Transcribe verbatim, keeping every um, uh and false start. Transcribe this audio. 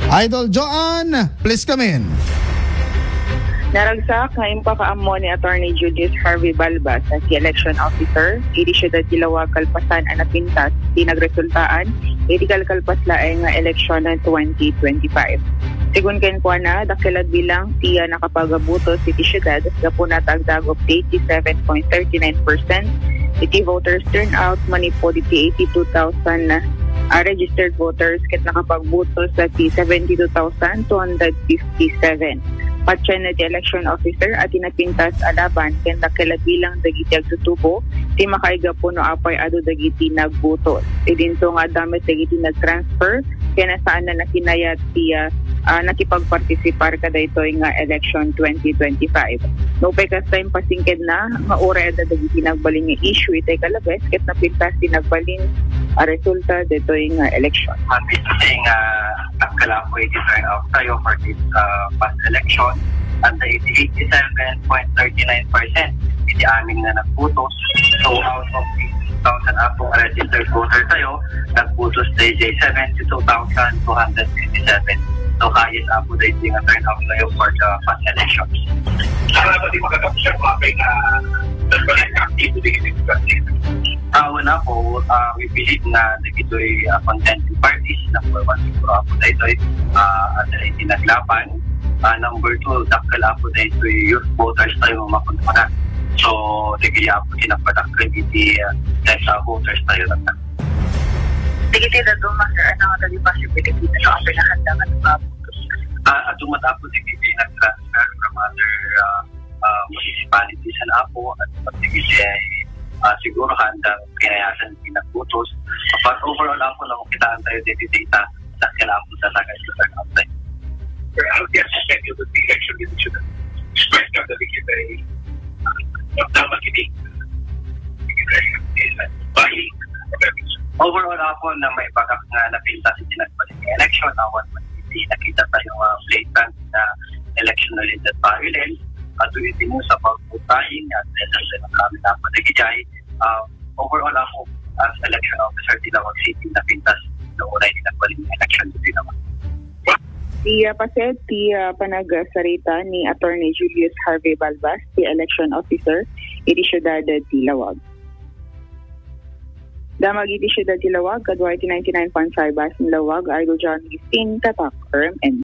Idol Joan, please come in. Naragsak nga impakaammo ni Attorney Julius Harvey Balbas a ti election officer iti siudad ti Laoag kalpasan a napintas ti nagresultaan iti kalkalpas laeng nga eleksyon twenty twenty-five. Segun kenkuana, dakkel a bilang ti, ah, nakapagbutos iti siudad, gapuna ta agdagup ti eighty-seven point thirty-nine percent iti voters turnout manipud iti eighty-two thousand, ah, registered voters ket nakapagbutos ti seventy-two thousand two hundred fifty-seven. Patien ti election officer a ti napintas a laban ken dakkel a bilang dagiti agtutubo ti makaigapu no apay adu dagiti nagbutos. Idinto nga adda met dagiti nagtransfer ken saan a nakinayat ti, ah, ah, nakipagpartisipar kadaytoy nga election twenty twenty-five. Nupay kasta, impasingkedna nga uray adda dagiti nagbalin nga issue itay kalabes ket napintas ti nagbalin a resulta daytoy nga election. Happy to say nga dakkel apo iti turnout tayo for this, uh, past election. Adda iti eighty-seven point thirty-nine percent iti amin nga nagbutos. So, out of eighty-two thousand apo nga registered voter tayo, nagbutos daydi seventy-two thousand two hundred fifty-seven. So, highest apo daydi nga turnout tayo for the past elections. Salamat di makakapsya ko apay nga nagbalay ka active di kasi. Ah, wala po. Ah, we believe nga dagitoy, ah, contending parties, number one siguro apo daytoy, ah, adda iti naglaban. Ah, number two, dakkel apo daytoy youth voters tayo makunana. So, dagiti apo ti nagpadakkel iti, ah, sa voters tayo na. Dagiti dadduma, sir, ania nga dagiti possibility no apay nga adda nga nagbutos? Ah, adu met apo dagiti nag-transfer from other, ah, ah, municipalities and apo, adu met dagiti, ah, siguro haanda kinayasan ti nagbutos. But overall apo, no, kitaan tayo dagiti data, dakkel apo talaga iti turnout tayo. Pero how do you expect you to be election division? Expect ka na kita ay, ah, tama kini. Overall apo, na maibagak nga napintas iti nagbalin nga election, awan man iti nakita tayo nga blatant na election-related violence, adu iti no sa pag-voting, at then, then, kami na pati kijay, ah, overall apo, as election officer, ti Laoag City, napintas no uray ti nagbalin nga election ti Laoag. Ti, ah, paset ti, ah, panagsarita ni Attorney Julius Harvey Balbas, ti election officer iti siudad ti Laoag. Damag iti siudad ti Laoag, kadua iti ninety-nine point five Bas in Laoag, Idol John Gising, Tatak, R M N.